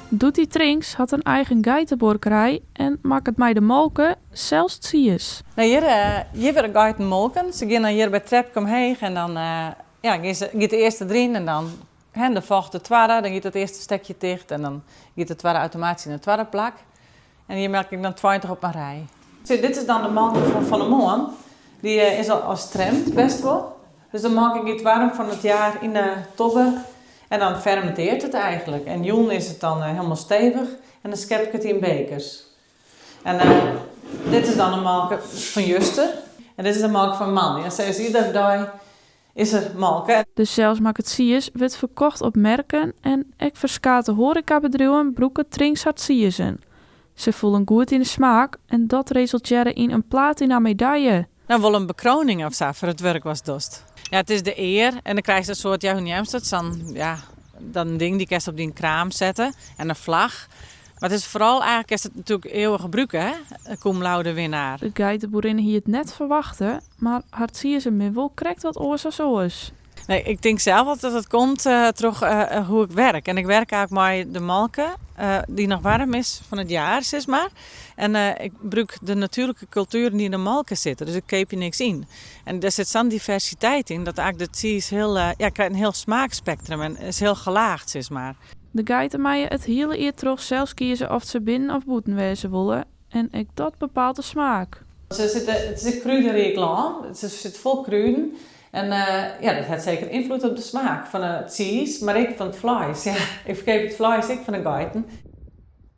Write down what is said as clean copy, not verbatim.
Doetie Trinks hat in eigen geitebuorkerij en makket mei de molke sels tsiis. No hjir, hjir wurde geiten molken. Se gean dan hjir by it trepke omheech en dan ja, gean se, giet de earste deryn en dan hè, dan folget de twadde, dan giet it earste stekje ticht en dan giet de twadde automatysk yn it twadde plak. En hjir melk ik dan 20 op in rij. Sjoch, dit is dan de molke fan fan 'e moarn. Dy is al al stremd best wol. Dus de molke giet waarm fan it jaar yn de tobbe en dan fermenteart it eigenlik. En jûn is it dan hielendal stevich en dan skep ik it yn bekers. En dit is dan de molke fan juster en dit is de molke fan moandei. En sa is iedere dei is der molke. De selsmakke tsiis wurdt ferkocht op merken en ek ferskate hoarekabedriuwen brûke Trinks har tsizen. Se foelen goed yn 'e smaak en dat resultearre yn in platina medaille. No wol in bekroning of sa foar it wurk watst dochst. Ja, it is de ear en dan krijst in soart, ja hoe neamst it, sa'n ja, dan ding dy kinst op dyn kraam sette en in flach. Mar it is foaral eigenlik kinst it natuerlik eeuwich brûke hè, cum laude winnaar. De geiteboerinne hie it net ferwachte, mar har tsizen binne wol krekt wat oars as oars. Nee, ik tink sels altyd dat it komt troch hoe ik werk. En ik werk eigentlik mei de molke dy't noch waarm is fan it jaar, sis mar. En ik brûk de natuerlike kultueren dy't yn de molke sitte, dus ik keapje niks yn. En dêr sit sa'n diversiteit yn dat eigentlik de tsiis hiel, ja, krijt in hiel smaakspektrum en is hiel gelaagd, sis mar. De geiten meie it hiele jier troch sels kieze oft se binnen of bûten wêze wolle en ek dat bepaalt de smaak. Se sitte, it is ek krûderyk lân, it sit fol krûden en ja, dat hat seker ynfloed op de smaak fan de tsiis, mar ek fan it fleis. Ja, ik ferkeap it fleis ek fan de geiten.